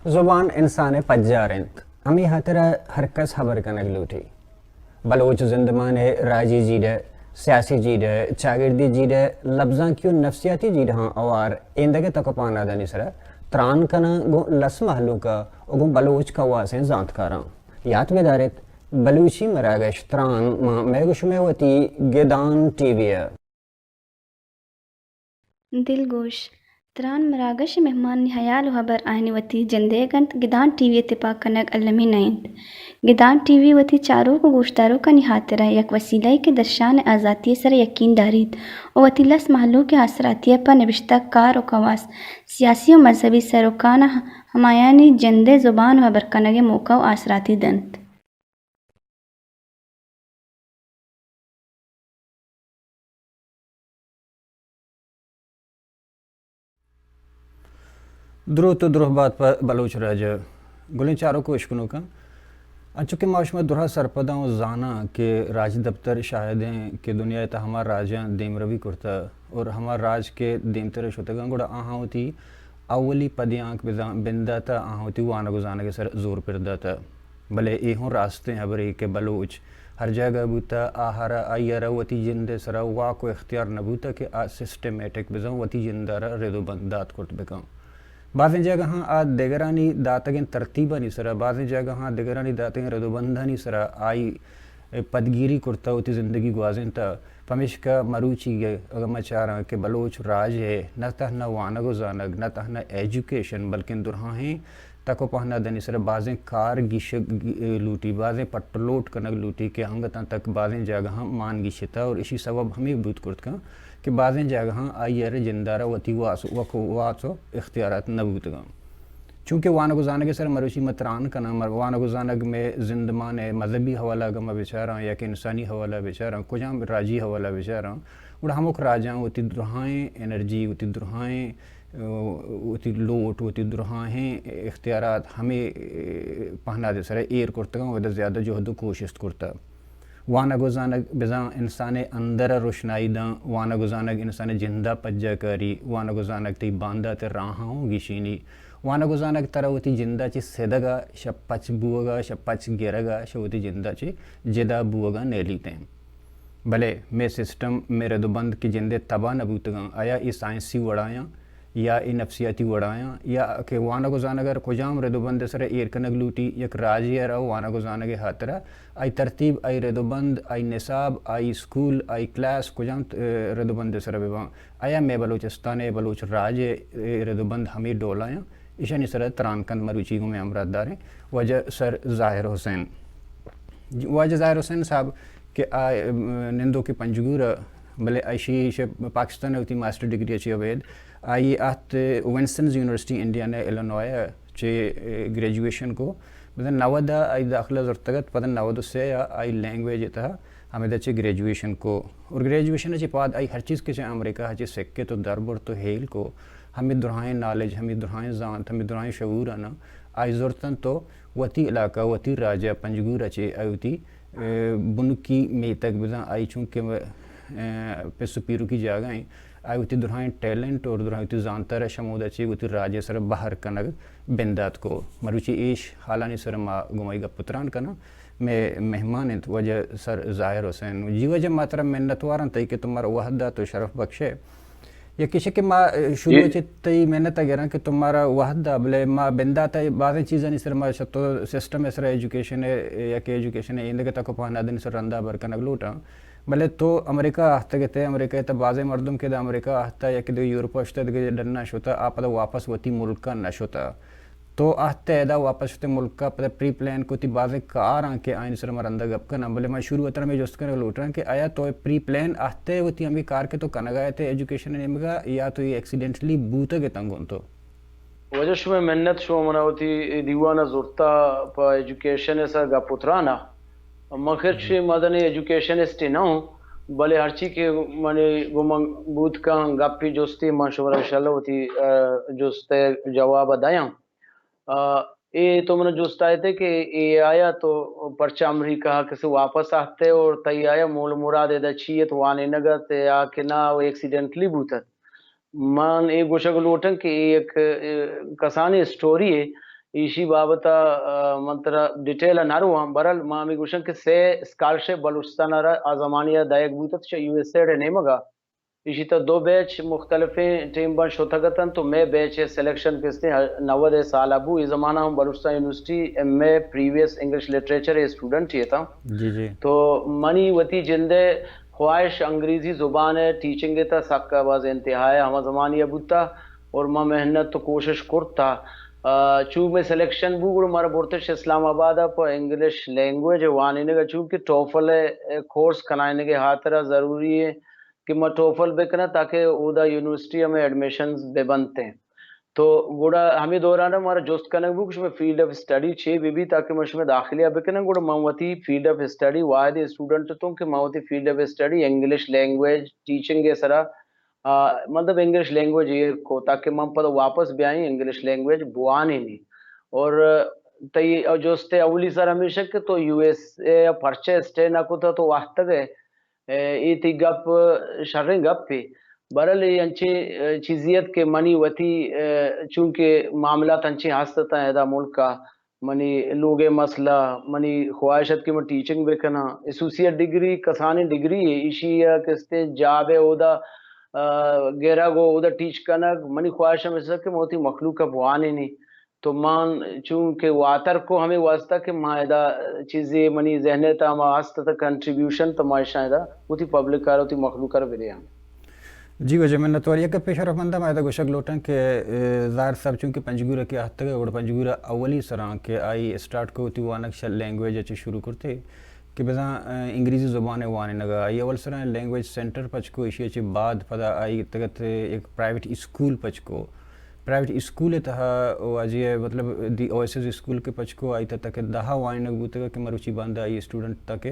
زبان انسان ءِ پجار انت، ہمے ہاترا ہر کس ہبر کنگ لوٹی۔ بلوچ زندمان ءِ راجی جیڑہ، سیاسی جیڑہ، چاگردی جیڑہ، لبزانکی و نفسیاتی جیڑہاں اوار ایندگہ تک و پہنادانی سرا تران کناں گوں لس مہلوک ءَ و گوں بلوچ کواسیں زانتکاراں۔ یات بداریت، بلوچی مراگش تران ماں مئے گوں شمئے وتی گدان ٹی وی ءَ۔ دلگوش، تران مراگش ءِ مہمانانی ہیال و ہبر آیانی وتی جندئیگ انت، گدان ٹی وی ءِ تپاک کنگ المی نہ انت۔ گدان ٹی وی وتی چاروک و گوشداروکانی ہاترا یک وسیلہ یے کہ درشان ءِ آزاتی ءِ سرا یقین داریت و وتی لس مہلوک ءِ آسراتی ءَ پہ نبشتہ کار و کواس، سیاسی و مذہبی سروکاں ہمایانی جند ءِ زبان و ہبر کنگ ءِ موقع و آسراتی دنت۔ دروت و دروہ بات پہ بلوچ راج ءَ۔ گلیں چاروک و اشکنوکاں، انچو کہ ما شما درا سرپداں و زاناں کہ راجدپتر شاہدیں کہ دنیا ءِ تہا ہما راجاں دیمروی کرتہ اور ہما راج کہ دیمتر ءَ شتگاں، گڑا آہاں وتی اولی پدیانک بزاں بندات ءَ آہاں وتی وانگ و زانگ ءِ سر زور پر داتہ۔ بلے اے ہوں راستیں ہبرے کہ بلوچ ہر جاگہ بوتہ، آہرا، آئی ءَ را وتی جند ءِ سرا واک و اختیار نہ بوتہ کہ آ سسٹمیٹک بزاں وتی جند ءَ را رد و بند دات کرت بکن۔ بازیں جاگہاں آ دگرانی داتگیں ترتیبانی سرا، بازیں جاگہاں دگرانی داتگیں رد و بندانی سرا آئی پدگیری کرتہ، وتی زندگی گوازینتہ۔ پمیشکا مروچی اگاں ما چاراں کہ بلوچ راج ءِ نہ تہنا وانگ و زانگ، نہ تہنا ایجوکیشن، بلکن درہائیں تک و پہنادانی سرا بازیں کار گیشگ لوٹی، بازیں پٹ و لوٹ کنگ لوٹی کہ انگتاں تک بازیں جاگہاں مان گیشتہ اور اشی سوب ہمے بوت کرت کن کہ بازیں جاگہاں آئی ءَ را جند ءَ را وتی واس، وک و واس و اختیارات نہ بوتگاں۔ چونکہ وانگ و زانگ ءِ سر مروچی ما تران کناں، مر-، وانگ و زانگ مئے زندمان ءِ مذہبی حوالہ اگاں ما بچاراں یا کہ انسانی حوالہ بچاراں، کجام راجی حوالہ بچاراں، گڑا ہمک راجاں وتی درہائیں انرجی، وتی درہائیں، ءَ، وتی لوٹ، وتی درہائیں اختیارات ہمے، ءَ، پہناد ءِ سر ءَ ایر کرتگاں، ادا زیادہ جہد و کوشست کرتہ۔ وانگ و زانگ بزاں انسان ءِ اندر ءَ روشنائی داں، وانگ و زانگ انسان ءِ جند ءَ پجا کاری، وانگ و زانگ تئی باندات ءِ راہاں ہوں گیشینی، وانگ و زانگ ترا وتی جند ءَ چہ سدگ ءَ، شہ پچ بوگ ءَ، شہ پچ گرگ ءَ، شہ وتی جند ءَ چہ جدا بوگ ءَ نیلیتیں۔ بلے مئے سسٹم، مئے رد و بند کہ جند ءِ تباہ نہ بوتگاں، آیا اے سائنسی وڑایاں یا اے نفسیاتی وڑایاں یا کہ وانگ و زانگ ءَ را کجام رد و بند ءِ سر ءَ ایر کنگ لوٹی، یک راجے ءَ را وانگ و زانگ ءِ ہاترا آئی ترتیب، آئی رد و بند، آئی نصاب، آئی اسکول، آئی کلاس کجام، ءَ، رد و بند ءِ سر ءَ بہ باں؟ آیا مئے بلوچستان ءِ، بلوچ راج ءِ، ءَ، رد و بند ہمے ڈول ءَ آں؟ ایشانی سر ءَ تران کنت مروچی گوں مئے ہمراہ داریں واجہ سر ظاہر حسین۔ واجہ ظاہر حسین صاحب کہ آ، ام، نندوکیں پنجگور ءَ، بلے ایشی، ایشی پاکستان ءَ وتی ماسٹر ڈگری ءَ چہ ابید آئی اتک ونسٹنز یونیورسٹی انڈیانا الینوائے ءَ چہ، ءَ، گریجویشن کو۔ بزاں نود ءَ آئی داخلہ زرتگ ات، پدا نود و سے ءَ آئی لینگویج ءِ تہا ہمدا چہ گریجویشن کو۔ اور گریجویشن ءَ چہ پد آئی ہر چیز کہ چہ امریکہ ءَ چہ سکت و دربرت و ہیل کو، ہمے درہائیں نالج، ہمے درہائیں زانت، ہمے درہائیں شعور آناں آئی زرت انت و وتی علاقہ، وتی راج ءَ پنجگور ءَ چہ آئی وتی، ءَ، بنکی میتگ بزاں آئی چونکہ، ءَ، پس و پیروکی جاگہ ایں، آئی وتی درہائیں ٹیلنٹ اور درہائیں وتی زانت ءَ را شہ ہمودا چہ وتی راج ءِ سر ءَ بہر کنگ بندات کو۔ مروچی ایش حالانی سر ءَ ما گوں آئی گپ و تران کناں۔ مئے مہمان انت واجہ سر ظاہر حسین۔ جی واجہ، ما ترا منت وار آں تئی کہ تو مارا وہد دات و شرف بخشے۔ یکے ایش کہ ما، ءَ، شروع ءَ چہ تئی منت ءَ گراں کہ تو مارا وہد دات، بلے ما بندات ءَ بازیں چیزانی سر ءَ، ما چہ تو سسٹم ءِ سر ءَ، ایجوکیشن ءِ، یا کہ ایجوکیشن ءِ ایندگہ تک و پہنادانی سر ءَ رندا ہبر کنگ لوٹاں۔ بلے تو امریکہ ءَ آہتگ ئے، امریکہ ءِ تہ بازیں مردم کہ داں امریکہ ءَ آہتہ یا کہ دگہ یورپ ءَ شتہ، دگہ ڈناں شتہ، آ پدا واپس وتی ملک ءَ نہ شتہ۔ تو آہتہ ادا واپس شتہ ملک ءَ، پدا پری پلان کتی بازیں کاراں کہ آیانی سر ءَ ما رندا گپ کناں، بلے ما شروع ءَ ترا ہمے جست کنگ لوٹاں کہ آیا تو پری پلان آہتہ وتی ہمے کار کہ تو کنگ ءَ ات ایجوکیشن ءِ نیمگ ءَ، یا تو اے ایکسیڈنٹلی بوتگ اتاں گوں تو؟ واجہ شمئے منت، شما منا وتی اے دیوان ءَ زرتا پہ ایجوکیشن ءِ سر گپ و تران ءَ۔ من خیر چہ مزنیں ایجوکیشنسٹے نہ اوں، بلے ہرچی کہ منی گوں من بوت کن گپے جستے، من شمارا انشاءاللہ وتی، ءَ، جست ءِ جواب ءَ دیاں۔ ءَ، اے تو منا جست ءَ ات کہ اے آیا تو پرچا امریکہ ءَ کسے واپس آہتہ اور تئی آیا مول مراد ادا چی ات، وانینگ ات یا کہ نہ ایکسیڈنٹلی بوت ات؟ من اے گوشگ لوٹاں کہ اے یک، اے، کسانیں اسٹوری یے ایشی بابت ءَ، آ، من ترا ڈیٹیل ءَ نہ رواں، برحال ما ہمے گوشاں کہ سے اسکالرشپ بلوچستان ءَ را آ زمانی ءَ دئیگ بوتت چہ یو ایس ایڈ ءِ نیمگ ءَ۔ ایشی تہ دو بیچ مختلفیں ٹیمباں شتگ اتنت تو مئے بیچ ءِ سلیکشن کستیں نود ءِ سال ءَ بو۔ اے زمانہ ہم Balochistan university M A previous English literature ءِ اسٹوڈنٹ اتاں۔ جی، جی۔ تو منی وتی جند ءِ خواہش انگریزی زبان ءِ ٹیچنگ ءِ تہ سک باز انتہا ءَ ہما زمانی ءَ بوتا اور ما محنت تو کوشش کرتا۔ آ، چو مئے سلیکشن بو گڑا مارا برتش اسلام آباد ءَ پہ انگلش لینگویج ءِ وانینگ ءَ، چونکہ ٹوفل ءِ کورس کنائینگ ءِ ہاترا ضروری ایں کہ ما ٹوفل بکناں تاکہ اودا یونیورسٹی ءَ مئے ایڈمیشنز بہ بنتیں۔ تو گڑا ہمے دوران ءَ مارا جست کنگ بو کہ شمئے فیلڈ آف اسٹڈی چے بہ بیت تاکہ ما شمئے داخلہ ءَ بکناں۔ گڑا من وتی فیلڈ آف اسٹڈی، واحد اسٹوڈنٹ اتوں کہ من وتی field of study English language teaching ءِ سرا، آ، مطلب انگلش لینگویج ایر کو تاکہ من پدا واپس بیائیں انگلش لینگویج بوانینی۔ اور تئی جست ءِ اولی سر ہمیش کہ تو یو ایس اے ءَ پرچہ اسٹے نہ کتا تو وہتگ ئے، اے، اے تئی گپ شریں گپے۔ برحال اے انچیں، اے، چیزے ات کہ منی وتی، اے، چونکہ معاملات انچیں ہست اتاں ادا ملک ءَ، منی لوگ ءِ مسئلہ، منی خواہش ات کہ من ٹیچنگ بہ کناں۔ ایسوسیٹ ڈگری کسانیں ڈگری یے، ایشی ءَ کستیں جاب ءِ اودا، آ، گرگ ءُ اودا ٹیچ کنگ، منی خواہش ہمیش ات کہ من وتی مخلوق ءَ بوانینی۔ تو من چونکہ واتر کو ہمے واسطہ کہ ما ادا چیزے منی ذہن ءِ تہ ہما ہست اتاں کنٹریبیوشن تو ما اشاں ادا وتی پبلک ءَ را وتی مخلوق ءَ را بدیاں۔ جی واجہ منت وار۔ یک گپے شرفمند ءَ ما ادا گوشگ لوٹاں کہ، اے، ظاہر صاحب چونکہ پنجگور ءَ کہ آہتگ ءُ گڑا پنجگور ءَ اولی سراں کہ آئی اسٹارٹ کو وتی وانگ شہ لینگویج ءَ چہ شروع کرتے کہ بزاں، اے، انگریزی زبان ءِ وانینگ ءَ آئی اول سراں لینگویج سینٹر پچ کو، ایشی ءَ چہ بعد پدا آئی تگت یک پرائیویٹ اسکول پچ کو۔ پرائیویٹ اسکول ءِ تہا واجہ ءَ مطلب دی اویسز اسکول کہ پچ کو، آئی تہ تک دہ وانینگ بوتگ کہ مروچی باندا آئی اسٹوڈنٹ تک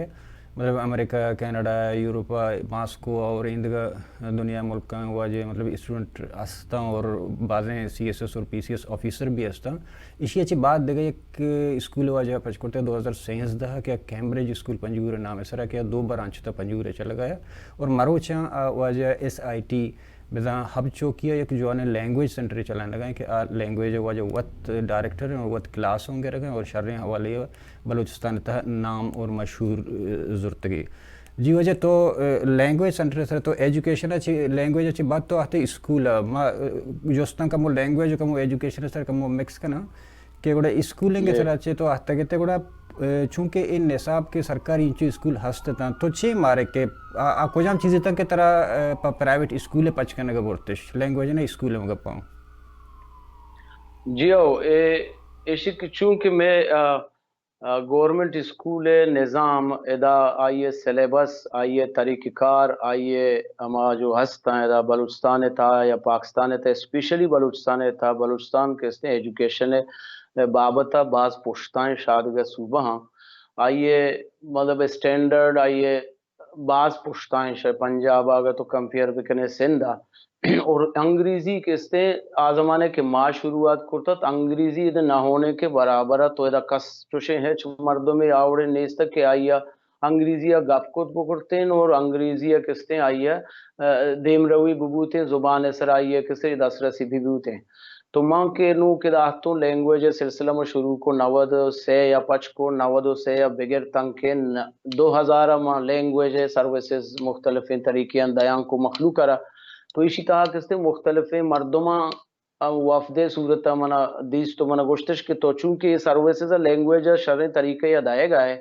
مطلب امریکہ، کینیڈا، یورپ، ماسکو اور ایندگہ دنیا ملکاں واجہ مطلب اسٹوڈنٹ ہستاں اور بازیں سی ایس ایس اور پی سی ایس آفیسر بھی ہستاں۔ ایشی ءَ چہ بعد دگہ یک اسکول واجہ پچ کرتے دو ہزار سیزدہ کہ کیمبرج اسکول پنجگور ءِ نام ءِ سرا کہ دو برانچ تہ پنجگور ءَ چلگ ءَ اور مروچاں آ واجہ ایس آئی ٹی بزاں ہب چوکی ءَ یک جوانیں لینگویج سینٹرے چلائینگ ءَ کہ آ لینگویج ءِ واجہ وت ڈائریکٹر ایں اور وت کلاس اوں گرگ ءَ ایں اور شریں حوالے ءَ بلوچستان ءِ تہ نام اور مشہور، اے، زرتگی۔ جی واجہ تو، اے، لینگویج سینٹر ءِ سر تو ایجوکیشن ءَ چہ لینگویج ءَ چہ بعد تو آہتے اسکول ءَ ما، اے، جستاں کمو لینگویج ءُ کمو ایجوکیشن ءِ سر کمو مکس کناں۔ کہ گڑا اسکولنگ ءِ جی۔ سرا چہ تو آہتگ ات گڑا، اے، چونکہ اے نصاب کہ سرکاری انچو اسکول ہست اتاں، تو چے مارے کہ آ، آ کجام چیز اتاں کہ ترا، اے، پہ پرائیویٹ اسکول ءَ پچ کنگ ءَ برتش؟ لینگویج ءِ نہ اسکول ءِ گپاں۔ جی ہو، اے، ایشی کہ چونکہ مئے، آ، آ، گورنمنٹ اسکول ءِ نظام ادا آئی ءِ سلیبس، آئی ءِ طریقہ کار، آئی ءِ ہما جو ہستاں ادا بلوچستان ءِ تہا یا پاکستان ءِ تہا، اسپیشلی بلوچستان ءِ تہا، بلوچستان کہ استیں ایجوکیشن ءِ بابت ءَ باز پشتائیں شادگہ صوبہ ہاں۔ آئی ءِ مطلب اسٹینڈرڈ، آئی ءِ باز پشتائیں شے پنجاب ءَ اگر تو کمپیئر بکنے سندھ ءَ اور انگریزی کہ استیں آ زمانے کہ ما شروعات کرتت انگریزی ادا نہ ہونے کے برابر ءَ تو ادا کس چوشیں ہچ مردمے آوڑے نیست کہ آئی ءَ انگریزی ءَ گپ کت بکرتیں اور انگریزی ءَ کستیں آئی ءَ، اے، دیمروی ببوتیں، زبان ءِ سر آئی ءَ کستیں دسترسی ببوتیں۔ تو من کہ نوں کہ داہتوں لینگویج ءِ سلسلہ ما شروع کو نود و سے یا پچ کو، نود و سے یا بگر تنکہ ن-، دو ہزار ءَ ما لینگویج ءِ سروسز مختلفیں طریقے آں دیان کو مخلوق ءَ را۔ تو ایشی تہا کستیں مختلفیں مردماں آ وفدے صورت ءَ منا دیست و منا گوشتش کہ تو چونکہ اے سروسز ءَ لینگویج ءَ شریں طریقہ ءَ دئیگ ءَ ئے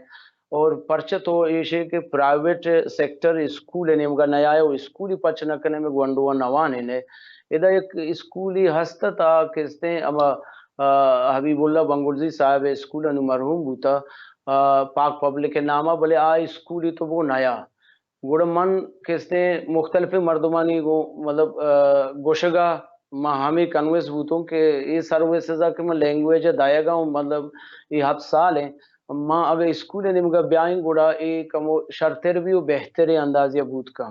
اور پرچہ تو ایشے کہ پرائیویٹ سیکٹر اسکول ءِ نیمگ ءَ نیائے و اسکولی پچ نہ کنے، مئے گونڈواں نہ وانینے۔ ادا یک اسکولی ہست ات آ کہ استیں ہما، آ، حبیب اللہ بنگلزی صاحب ءِ اسکول انو مرحوم بوتا، آ، پاک پبلک ءِ نام ءَ، بلے آ اسکولی تو بو نیا۔ گڑا من کستیں مختلفیں مردمانی گوں مطلب، آ، گوشگ ءَ ما ہمے کنوینس بوتوں کہ اے سروسز ءَ کہ من لینگویج ءَ دایگ ءَ اوں، مطلب اے ہپت سال ایں، ما اگہ اسکول ءِ نیمگ ءَ بیائیں گڑا اے کمو شرتر بی و بہتریں اندازے ءَ بوت کن۔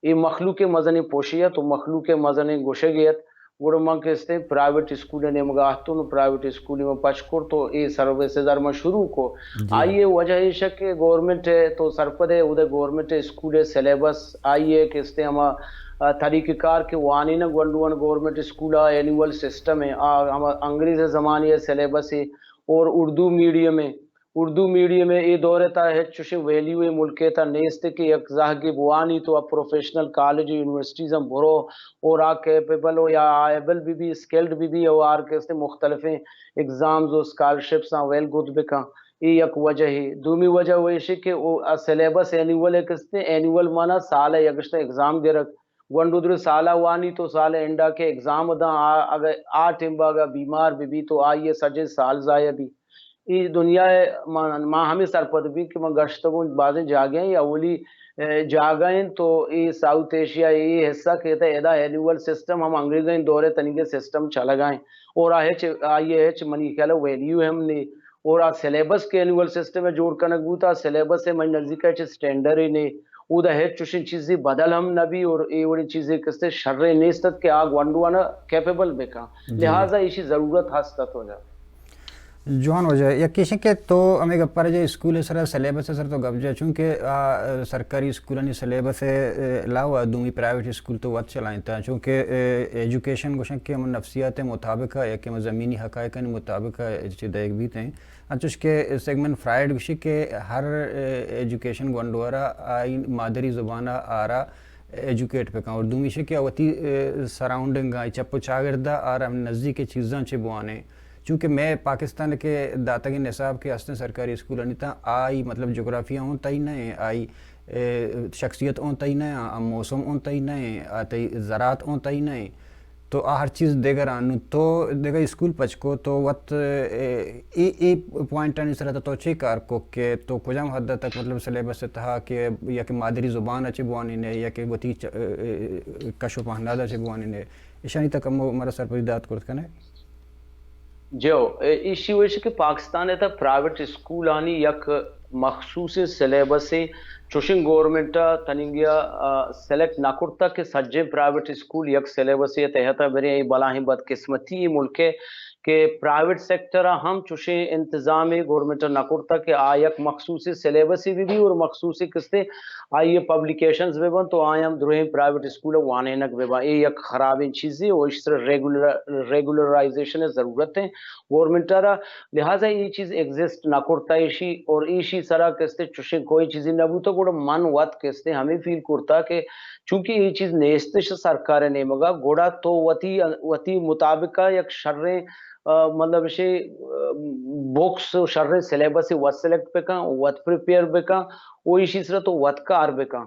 اے مخلوق ءِ مزنیں پوشے ات و مخلوق ءِ مزنیں گوشگے ات۔ گڑا من کستیں پرائیویٹ اسکول ءِ نیمگ ءَ آہتوں و پرائیویٹ اسکولی من پچ کرت و اے سروسز ءَ من شروع کو۔ جی۔ آئی ءِ وجہ ایش کہ گورنمنٹ ءِ تو سرپد ءِ، اود ءِ گورنمنٹ ءِ اسکول ءِ سلیبس، آئی ءِ کستیں ہما، آ، طریقہ کار کہ وانینگ گونڈوان گورنمنٹ اسکول ءَ اینوئل سسٹم ءَ، آ، ہما انگریز زمانے ءِ سلیبس ءَ اور اردو میڈیم ءَ، اردو میڈیم ءَ اے دور ءِ تہا ہچ چوشیں ویلیو ءِ ملک ءِ تہا نیست کہ یک زہگے بوانی تو آ پروفیشنل کالج ءُ یونیورسٹیز ہم برو اور آ کیپیبل ہو یا آ ایبل بہ بی، اسکلڈ بہ بی اور آر کہ استے مختلفیں ایگزامز ءُ اسکالرشپس آں ویل گد بکن۔ اے یک وجہ ہے۔ دومی وجہ وہ ایشی کہ او آ سلیبس اینوئل ءَ کہ استے، اینوئل مانا سال ءَ یک گشتہ ایگزام گرگ۔ گونڈو درو سال ءَ وانی تو سال ءِ اینڈ ءَ کہ ایگزام داں، آ، اگہ آ ٹیم ءَ اگہ بیمار بہ بی تو آئی ءِ سجیں سال ضائع بی۔ اے دنیا ءَ ما، ما ہمے سرپد بیں کہ ما گشتگوں بازیں جاگہ ایں، اولی، اے، جاگہ ایں تو اے ساؤتھ ایشیا ءِ اے حصہ کہ تہ ادا اینوئل سسٹم ہم انگریزیں دور ءِ تنیگہ سسٹم چلگا ایں اور آ ہچ، آئی ءِ ہچ منی خیال ءَ ویلیو ہم نے اور آ سلیبس کہ اینوئل سسٹم ءَ جوڑ کنگ بوتا، آ سلیبس ءِ منی نزیک ءَ ہچ اسٹینڈرڈے نے، اودا ہچ چوشیں چیزے بدل ہم نہ بی اور اے وڑیں چیزے کہ استے شریں نیست ات کہ آ گونڈوانا کیپیبل بکن۔ جی۔ لہذا ایشی ضرورت ہست ات وجہ۔ جوان وجہ۔ یک ایش کہ تو ہمے گپ ءَ را جو اسکول ءِ سرا، سلیبس ءِ سرا تو گپ جا، چونکہ آ، سرکاری اسکولانی سلیبس ءِ علاوہ دومی پرائیویٹ اسکول تو وت چلائینتا، چونکہ، اے، ایجوکیشن گوشن کہ ہم نفسیات ءِ مطابق ءَ یا کہ ہم زمینی حقائقانی مطابق ءَ چہ دئیگ بیت ایں۔ انچوش کہ سیگمنڈ فرائیڈ گوشی کہ ہر، اے، ایجوکیشن گونڈو ءَ را آئی مادری زبان ءَ آرا ایجوکیٹ بکن اور دومی ایش کہ وتی، اے، سراؤنڈنگ ءَ، چپ ءُ چاگرد ءَ آرا نزیک چیزاں چہ بوانیں۔ چونکہ مئے پاکستان کہ داتگیں نصاب کہ ہستیں سرکاری اسکولانی تاں، آئی مطلب جغرافیہ اوں تئی نہ ایں، آئی، اے، شخصیت اوں تئی نہ ایں، آ موسم اوں تئی نہ ایں، آ تئی زراعت اوں تئی نہ ایں۔ تو آ ہر چیز دگراں۔ نوں تو دگہ اسکول پچ کو، تو وت، اے، اے، اے پوائنٹانی سرا تو چے کار کو کہ تو کجام حد تک مطلب سلیبس ءِ تہا کہ یا کہ مادری زبان ءَ چہ بوانینے یا کہ وتی چ-، اے، اے، کش ءُ پہناد ءَ چہ بوانینے؟ ایشانی تک ہم مارا سرپدی دات کرت کنے۔ جو، اے، ایشی وش کہ پاکستان ءِ تہ پرائیویٹ اسکولانی یک مخصوصیں سلیبسے چوشیں گورنمنٹ ءَ تنیگہ ءَ، آ، سلیکٹ نہ کرتگ کہ سجیں پرائیویٹ اسکول یک سلیبسے ءِ تحت ءَ بریں۔ اے بلاہیں بدقسمتی اے ملک ءِ کہ پرائیویٹ سیکٹر ءَ ہم چوشیں انتظامے گورنمنٹ ءَ نہ کرتگ کہ آ یک مخصوصیں سلیبسے بہ بی اور مخصوصیں کستے آئی ءِ پبلیکیشنز بہ بنت تو آیاں ہم درہیں پرائیویٹ اسکول ءَ وانینگ بہ بنت۔ اے یک خرابیں چیزے ءُ ایشی سرا ریگولر-، ریگولرائزیشن ءِ ضرورت ایں گورنمنٹ ءَ را۔ لہذا اے چیز ایگزسٹ نہ کرتا ایشی اور ایشی سرا کستے چوشیں کوئی چیزے نہ بوتا، گڑا من وت کستے ہمے فیل کرتا کہ چونکہ اے چیز نیستش سرکار ءِ نیمگا، گڑا تو وتی، وتی مطابقا یک شریں، آ، مطلب شے، آ، بکس ءُ شریں سلیبس وت سلیکٹ بکن، وت پریپیئر بکن، او ایشی سرا تو وت کار بکن۔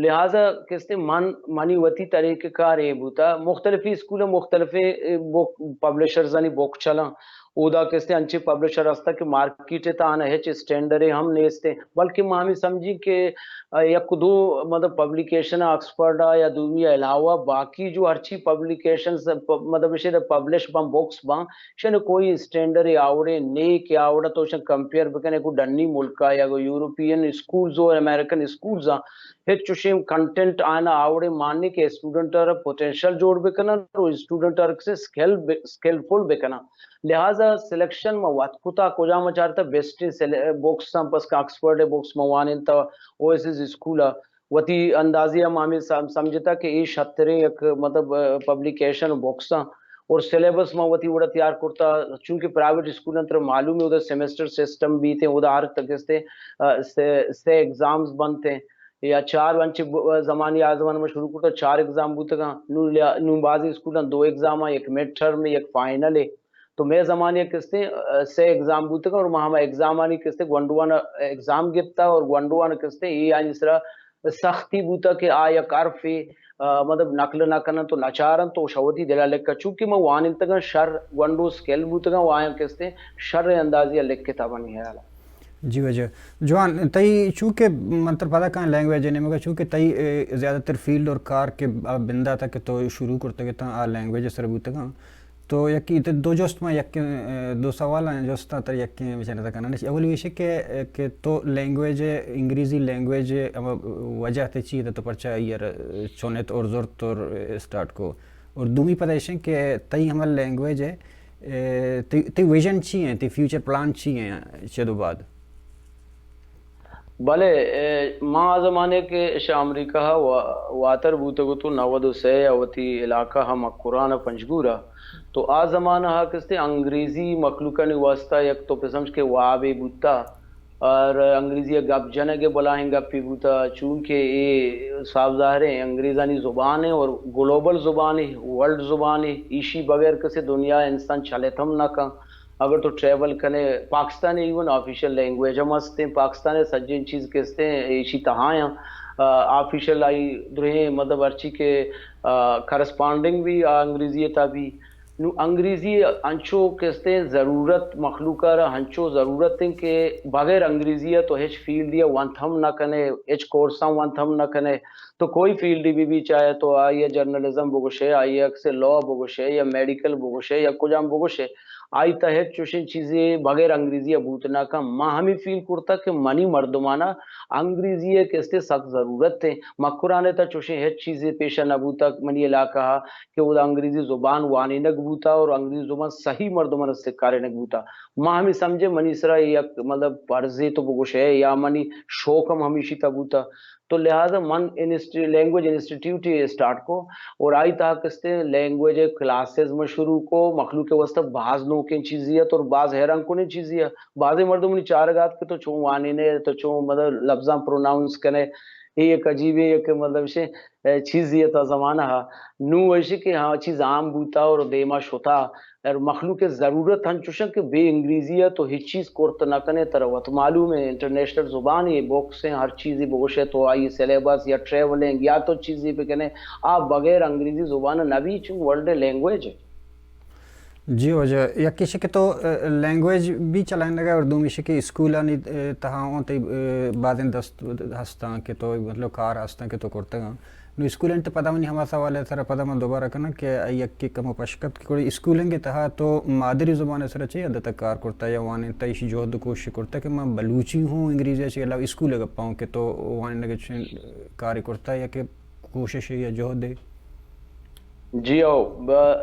لہذا کستے من، منی وتی طریقہ کار اے بوتا، مختلفی اسکول مختلفیں، اے، بک پبلشرزانی بک چلاں۔ اودا کستے انچیں پبلشر ہستا کہ مارکیٹ ءِ تہا آناں ہچ اسٹینڈرے ہم نیست ایں، بلکہ ما ہمے سمجھیں کہ، آ، یک دو مطلب پبلیکیشن آکسفورڈ ءَ یا دومی ءَ علاوہ باقی جو ہرچی پبلیکیشنز پ-، مطلب ایشی پبلش باں، بکس باں، ایشانی کوئی اسٹینڈرے آوڑے نے کہ آوڑا تو ایشاں کمپیئر بکنے کو ڈنی ملک ءَ یا کو یورپین اسکولز اور امریکن اسکولز آں، ہچ چوشیں کنٹینٹ آناں آوڑے مان نے کہ اسٹوڈنٹ ءَ را پوٹینشل جوڑ بکنن اور اسٹوڈنٹ ءَ را کسے اسکل ب-، اسکلفل بکنن۔ لہذا سلیکشن ما وت کتا، کجام چارتا بیسٹ سل-، بکس ہم پس کہ آکسفورڈ بکس ما وانینتا اویسز اسکول ءَ۔ وتی اندازے ءَ ما ہمے سم-، سمجھتا کہ اے شتریں یک مطلب، آ، پبلیکیشن بکس آں اور سلیبس ما وتی وڑا تیار کرتا، چونکہ پرائیویٹ اسکول انت ترا معلوم ہے اودا سیمسٹر سسٹم بیت ایں، اودا ہر تکستے، آ، سے، سے ایگزامز بنت ایں یا چار، انچے ب-، زمانی آ زمانہ ما شروع کرتا چار ایگزام بوتگاں، نوں لیا-، نوں بازیں اسکولاں دو ایگزام آں، یک مڈ ٹرم، یک فائنل ہے۔ تو مئے زمانے کستے، آ، سے ایگزام بوتگاں اور ما ہما ایگزامانی کستے گونڈوان ایگزام گپتا اور گونڈوان کستے اے آنی سرا سختی بوتا کہ آ یک حرفے، آ، مطلب نقل نہ کنن تو نچارن تو شوتی دلا لکھا۔ چونکہ ما وانینتگاں شر گونڈو اسکل بوتگاں و آیاں کستے شر اندازی لکھتا منی خیال ءَ۔ جی واجہ جوان، تئی چونکہ من تر پدا کاں لینگویج ءِ نیمگا، چونکہ تئی، اے، زیادہ تر فیلڈ اور کار کہ آ بندات ءَ کہ تو شروع کرتگ اتاں آ لینگویج ءِ سر بوتگاں۔ تو یکی تے دو جست ما یکیں، اے، دو سوال آں جستاں تر یکیں بچار ءَ کناں۔ اولی ایش کہ، اے، کہ تو لینگویج ءِ، انگریزی لینگویج ءِ ہما وجہ تے چی ات تو پرچا آئی ءَ را چنت اور زرت اور اسٹارٹ کو؟ اور دومی پدا ایش کہ تئی ہما لینگویج ءِ، اے، تئی، تئی ویژن چی ایں؟ تئی فیوچر پلان چی ایں چد و بعد؟ بلے، اے، ما آ زمانے کہ شہ امریکہ ءَ وا-، واتر بوتگ اتوں، نود و سے ءَ وتی علاقہ ءَ مکران ءَ پنجگور ءَ، تو آ زمانہ ءَ کستے انگریزی مخلوقانی واسطہ یک تو پہ سمجھ کہ وابے بوتا، اور انگریزی ءَ گپ جنگ ءَ بلاہیں گپے بوتا، چونکہ اے صاف ظاہر ہے انگریزانی زبان ہے اور گلوبل زبان ہے، ورلڈ زبان ہے، ایشی بغیر کسے دنیا ءَ انسان چلت ہم نہ کن۔ اگر تو ٹریول کنے، پاکستان ءَ ایون آفیشل لینگویج ہم ہستیں، پاکستان ءَ سجیں چیز کہ استیں ایشی تہا آں، آ، آفیشل آئی درہیں مطلب ہرچی کہ، آ، کرسپانڈنگ بھی آ انگریزی ءِ تہا بھی۔ نوں انگریزی انچو کہ استیں ضرورت مخلوق ءَ را انچو ضرورت ایں کہ بغیر انگریزی ءَ تو ہچ فیلڈ ءَ ونت ہم نہ کنے، ہچ کورس ءَ ونت ہم نہ کنے۔ تو کوئی فیلڈ بھی، بھی چاہے تو آئی ءَ جرنلزم بگوشے، آئی ءَ کسے لا بگوشے یا میڈیکل بگوشے یا کجام بگوشے، آئی تہ ہچ چوشیں چیزے بغیر انگریزی ءَ بوت نہ کن۔ ما ہمے فیل کرتا کہ منی مردمانا انگریزی ءِ کستے سک ضرورت ایں۔ مکران ءِ تہ چوشیں ہچ چیزے پیشہ نہ بوتا منی علاقہ ءَ کہ اودا انگریزی زبان وانینگ بوتا اور انگریزی زبان صحیح مردمانا سکارینگ بوتا۔ ما ہمے سمجھے منی سرا یک مطلب فرضے تو بگوشے یا منی شوق ہم ہمیشی تہ بوتا۔ تو لہذا من انسٹی-، لینگویج انسٹیٹیوٹ ءَ اسٹارٹ کو اور آئی تہا کستے لینگویج کلاسز من شروع کو، مخلوق ءِ واسطہ باز نوکیں چیزے ات اور باز حیران کنیں چیزے ات۔ بازیں مردم منی چارگ ءَ ات کہ تو چون وانینے، تو چون مطلب لفظاں پروناؤنس کنے، اے یک عجیبیں یک مطلب شے، اے، چیزے ات آ زمانہ ءَ۔ نوں ایشی کہ ہاں چیز عام بوتا اور دیما شتا۔ اور مخلوق ءِ ضرورت انچوش انت کہ بے انگریزی ءَ تو ہچ چیز کرت نہ کنے، ترا وت معلوم ہے انٹرنیشنل زبان ہے، بکس ہیں، ہر چیزی بگوشے تو آئی سلیبس یا ٹریولنگ یا تو چیزی بکنے، آ بغیر انگریزی زبان نبی، چون ورلڈ لینگویج ہے۔ جی واجہ، یک ایش کہ تو، اے، لینگویج بھی چلائینگ ءَ اور دومی ایش کہ اسکولانی، اے، تہا اوں تئی، اے، بازیں دست ہستاں کہ تو مطلب کار ہستاں کہ تو کرتگاں۔ نوں اسکولانی تہ پدا منی ہما سوال ءِ سرا پدا من دوبارہ کناں کہ آئی یکے کمو پشکپت کہ گڑا اسکولانی تہا تو مادری زبان ءِ سرا چے حد تک کار کرتا یا وانینتا، ایشی جہد و کوشش کرتا کہ من بلوچی ہوں انگریزی ءَ چہ علاوہ اسکول ءِ گپا ہوں کہ تو وانینگ ءَ چے کارے کرتا یا کہ کوشش یا جہد ہے؟ جی او، ب-،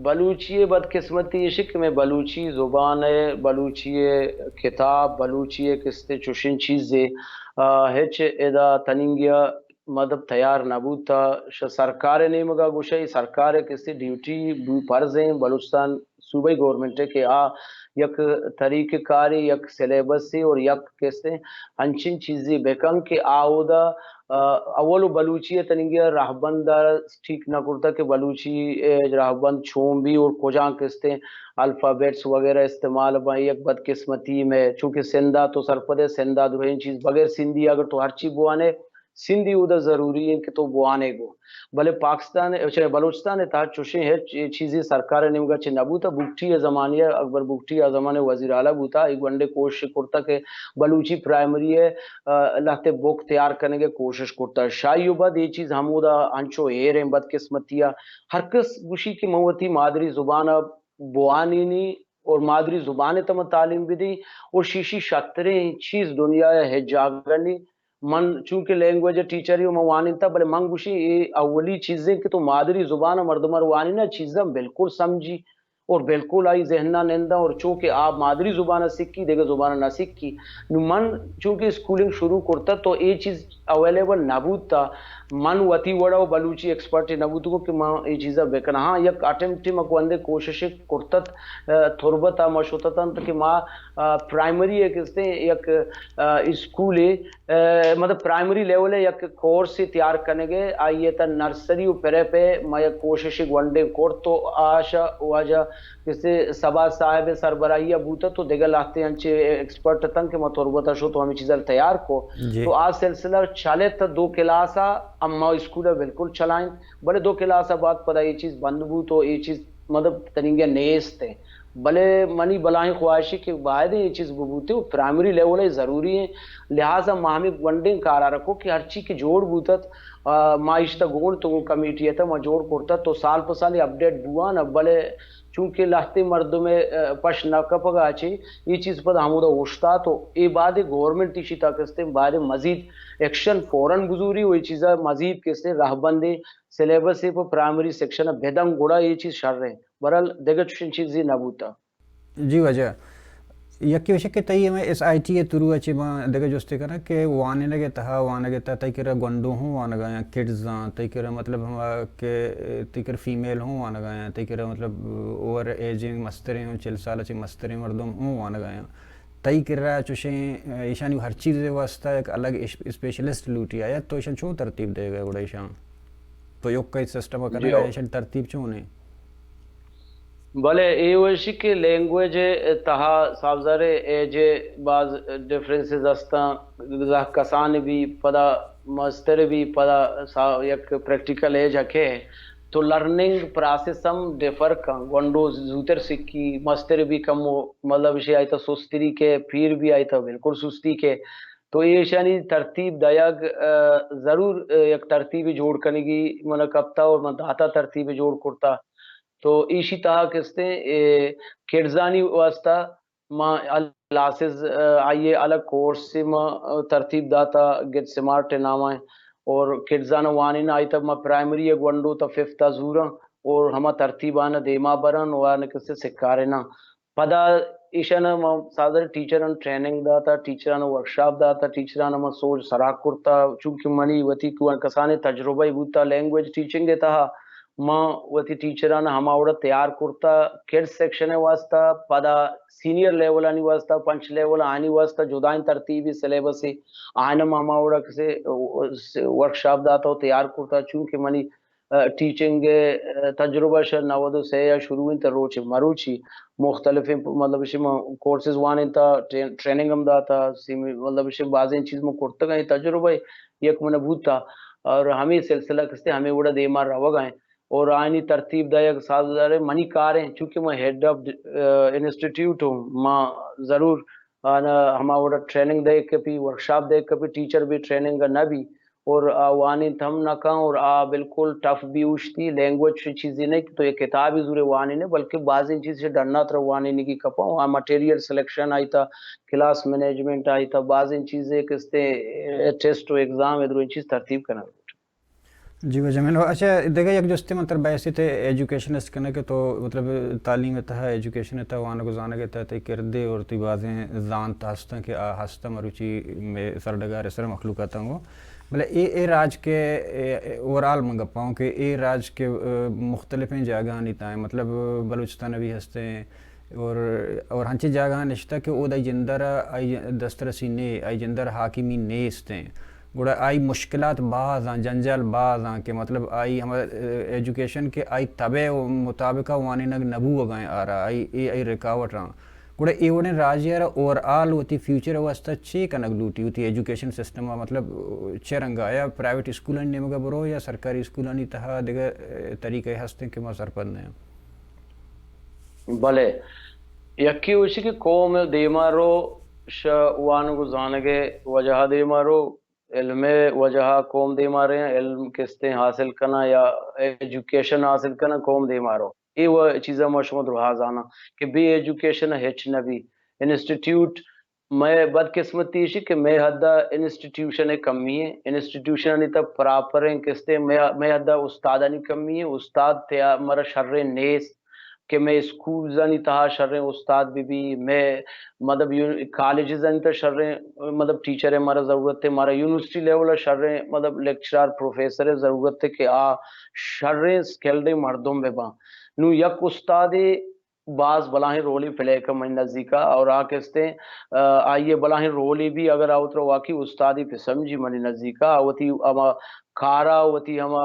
بلوچی ءِ بدقسمتی ایش کہ میں بلوچی زبان ءِ، بلوچی ءِ کتاب، بلوچی ءِ کستے چوشیں چیزے، آ، ہچ ادا تننگیا مطلب تیار نہ بوتا۔ ش-، سرکار ءِ نیمگا گوشے، سرکار ءِ کسے ڈیوٹی بو-، فرض ایں بلوچستان صوبائی گورنمنٹ ءِ کہ آ یک طریقہ کارے، یک سلیبسے اور یک کسے انچیں چیزے بکن کہ آ اودا، آ، اول و بلوچی ءِ تننگی ءَ رہبند ءَ ٹھیک نہ کرتا کہ بلوچی ءِ رہبند چون بی اور کجام کستے الفابیٹس وغیرہ استعمال بیں۔ یک بدقسمتی میں چونکہ سندھ ءَ تو سرپد ہے، سندھ ءَ درہیں چیز بغیر سندھی اگر تو ہرچی بوانے، سندھی اودا ضروری ہیں کہ تو بوانے گو۔ بلے پاکستان، اچھا، بلوچستان ءِ تہا چوشیں ہچ چیزے سرکار ءِ نیمگا چہ نہ بوتا۔ بگٹی ءِ زمانے ءَ، اکبر بگٹی آ زمانے وزیر اعلیٰ بوتا، اے گونڈے کوشش کرتا کہ بلوچی پرائمری ءِ، آ، لہتے بک تیار کنگ ءِ کوشش کرتا۔ شاہی و بعد اے چیز ہمودا انچو ایر ہیں بدقسمتی ءَ۔ ہر کس گوشی کہ من وتی مادری زبان ءَ بوانینی اور مادری زبان ءِ تہ من تعلیم بدی اور شیشی شتریں چیز دنیا ءِ ہچ جاگہ نی۔ من چونکہ لینگویج ٹیچر ہوں، من وانینتا، بلے من گوشی اے اولی چیزیں کہ تو مادری زبان ءَ مردم ءَ وانینا، چیزاں بالکل سمجھی اور بالکل آئی ذہن ءَ ننداں اور چونکہ آ مادری زبان ءَ سکی، دگہ زبان ءَ نہ سکی۔ نو من چونکہ اسکولنگ شروع کرتا تو اے چیز اویلیبل نہ بوتا۔ من وتی وڑا و بلوچی ایکسپرٹ نہ بوتگوں کہ من اے چیزا بکناں۔ ہاں، یک اٹیمپٹ ما گوندے کوشش کرتت، آ، تربت ءَ ما شتت انت کہ ما، آ، پرائمری ءِ کستے یک، آ، اسکولے، آ، مطلب پرائمری لیول ءِ یک کورسے تیار کنگ ءَ، آئی ءِ تہ نرسری و پریپ ءَ ما یک کوششے گونڈیں کرت و آ شہ واجہ کسے سبا صاحب ءِ سربراہی ءَ بوتہ تو دگہ لہتے انچے ایکسپرٹ اتنت کہ ما تربت ءَ شت و ہمے چیزا تیار کو۔ جی۔ تو آ سلسلہ چلت دو کلاس ءَ، اما اسکول ءَ بالکل چلائیں، بلے دو کلاس ءَ بعد پدا اے چیز بند بوت و اے چیز مطلب تننگہ نیست ہے۔ بلے منی بلاہیں خواہشے کہ باید اے چیز ببوتے و پرائمری لیول ءَ ضروری ہیں، لہذا ما ہمے گونڈیں کارا رکو کہ ہرچی کہ جوڑ بوتت، آ، ما اشتا گون تو کمیٹی ءِ تہ ما جوڑ کرتت تو سال پہ سال اپڈیٹ بوان، بلے چونکہ لہتے مردم ءَ، آ، پش نہ کپگا چے، اے چیز پدا ہمودا اوشتات و اے بعد گورنمنٹ ایشی تہ کستے باید مزید ایکشن فوراً بزوری و اے چیزا مزید کستے رہبندے سلیبس ءَ پہ پرائمری سیکشن ءَ بدن گڑا اے چیز شر ہیں۔ بہرحال دگہ چوشیں چیزے نہ بوتا۔ جی واجہ، یکے وشے کہ تئی ہمے ایس آئی ٹی ءِ تھرو ءَ چہ ما دگہ جستے کناں کہ وانینگ ءِ تہا، وانگ ءِ تہا تئی کرا گونڈو ہوں وانگ ءَ آیاں، کڈز آں، تئی کرا مطلب ہما کہ تئی کرا فیمیل ہوں وانگ ءَ آیاں، تئی کرا مطلب اوور ایجنگ مستریں ہوں، چل سال ءَ چہ مستریں مردم ہوں وانگ ءَ آیاں۔ تئی کرا چوشیں ایشانی ہر چیز ءِ واسطہ یک الگ اش-، اسپیشلسٹ لوٹی آیا، تو ایشان چون ترتیب دے گئے گڑا ایشان؟ تو یوکا سسٹم جی، کنگا او۔ ایشان ترتیب چون ہے؟ بلے اے وشی کہ لینگویج ءِ تہا صاحب زارے ایج ءِ باز ڈفرنسز ہستاں، زاہ کسان بی پدا مستر بی پدا سا-، یک پریکٹیکل ایج ہکے تو لرننگ پراسس ہم ڈفر کن، گونڈو زوتر سکی، مستر بی کمو مطلب اشی آئی تا سستری کے، پیر بی آئی تا بالکل سستی کے۔ تو ایشانی ترتیب دایگ، آ، ضرور، آ، یک ترتیب جوڑ کنگی من کپتا اور من داتا ترتیب جوڑ کرتا۔ تو ایشی تہا کستیں، اے، کڈزانی واسطہ ما کلاسز، آ، آئی ءِ الگ کورس ما، آ، ترتیب داتا، گیٹ سمارٹ ءِ نام ءَ، اور کڈزاں وانین آئی تا ما پرائمری ءِ گونڈو تا ففتھ ءَ زوراں اور ہما ترتیبان دیما برن و آن کسے سکاریناں۔ پدا ایشان ما سازر ٹیچران ٹریننگ داتا، ٹیچران ورکشاپ داتا، ٹیچران ما سوج سراک کرتا، چونکہ منی وتی کو-، کسانیں تجربہ بوتا لینگویج ٹیچنگ ءِ تہا، ما وتی ٹیچران ہما وڑا تیار کرتا، کڈز سیکشن ءِ واسطہ، پدا سینئر لیولانی واسطہ، پنچ لیول آنی واسطہ جدائیں ترتیبی سلیبس ءَ آئین ہم ہما وڑا کسے ورکشاپ داتا و تیار کرتا، چونکہ منی، آ، ٹیچنگ ءِ، آ، تجربہ شہ نود و سے ءَ شروع انت، روچ مروچی مختلفیں مطلب اسی ما کورسز وانینتا، ٹرین-، ٹریننگ ہم داتا، سیمی-، مطلب اسی بازیں چیز ما کرتگ ہیں، تجربہ یک من بوتا اور ہمیں سلسلہ کستے ہمیں وڑا دیما روگا ہیں۔ اور آئینی ترتیب دایگ سازدار منی کار ہیں، چونکہ میں ہیڈ آف، آ، انسٹیٹیوٹ ہوں، ما ضرور آنا ہما وڑا ٹریننگ دے کپی، ورکشاپ دے کپی، ٹیچر بھی ٹریننگ نہ بھی اور آ وانینت ہم نہ کن اور آ بالکل ٹف بھی اوشتی، لینگویج چیزی نہیں کہ تو یک کتابی زورے وانینے، بلکہ بازیں چیز سے ڈنا تر وانینگی کپا، آ مٹیریل سلیکشن آئی تا، کلاس مینجمنٹ آئی تا، بازیں چیزیں کستے، اے، ٹیسٹ و ایگزام ادرویں چیز ترتیب کنگ۔ جی واجہ من، اچھا، دگہ یک جستے من تر بحث تے ایجوکیشن است کنگ کہ تو مطلب تعلیم تہا، ایجوکیشن تہا، وانگ و زانگ تہا تئی کردے اور تئی بازیں زانت ہستن کہ آ ہستن مروچی مئے سرڈگار سر مخلوقات گوں۔ بلے اے، اے راج کے، اے، اے اوورآل من گپاؤں کہ اے راج کے، اے، مختلفیں جاگہانی تائیں، مطلب بلوچستان بھی ہستیں، اور، اور ہنچیں جاگہاں نشتہ کہ اود آئی جندر آئی دسترسی نے، آئی جندر حاکمی نیست ہیں۔ گڑا آئی مشکلات باز ہیں، جنجال باز ہیں کہ مطلب آئی ہم، اے، ایجوکیشن کے آئی طبع مطابقہ وانینگ نبوگا ہیں آرا، آئی، اے، آئی رکاوٹ رہا۔ گڑا اے وڑیں راجی آرا اوورآل وتی فیوچر واسطہ چے کنگ لوٹی، وتی ایجوکیشن سسٹم مطلب چے رنگا، آیا پرائیویٹ اسکولانی نیمگا برو یا سرکاری اسکولانی تہا دگہ، اے، طریقے ہستیں کہ ما سرپد نہیں؟ بلے، یکے وشی کہ قوم دیما رو، شہ وانگ و زانگ ء وجہ دیما رو، علم ء وجہ قوم دیما رہے، علم کستیں حاصل کنا یا ایجوکیشن حاصل کنا قوم دیما رو۔ اے و چیزا ما شما درہا زاناں کہ بے ایجوکیشن ہچ نہ بی۔ انسٹیٹیوٹ مئے بدقسمتی ایشی کہ مئے حدا انسٹیٹیوشن ء کمی ہے، انسٹیٹیوشن آنی تہ پراپریں کستے مئے، مئے حدا استادانی کمی ہے، استاد تیا مارا شریں نیست کہ مئے اسکولز آنی تہا شریں استاد بہ بی، مئے مطلب یو-، کالجز آنی تہا شریں مطلب ٹیچر ء مارا ضرورت ہے، مارا یونیورسٹی لیول ء شریں مطلب لیکچرار پروفیسر ء ضرورت ہے کہ آ شریں سکلڈیں مردم بہ باں۔ نوں یک استادے باز بلاہیں رولے پلے کن منی نزیکا، اور آ کستیں، آ، آئی ء بلاہیں رولے بھی اگر آ وترا واقعی استادے پہ سمجھی منی نزیکا، آ وتی ہما کارا، وتی ہما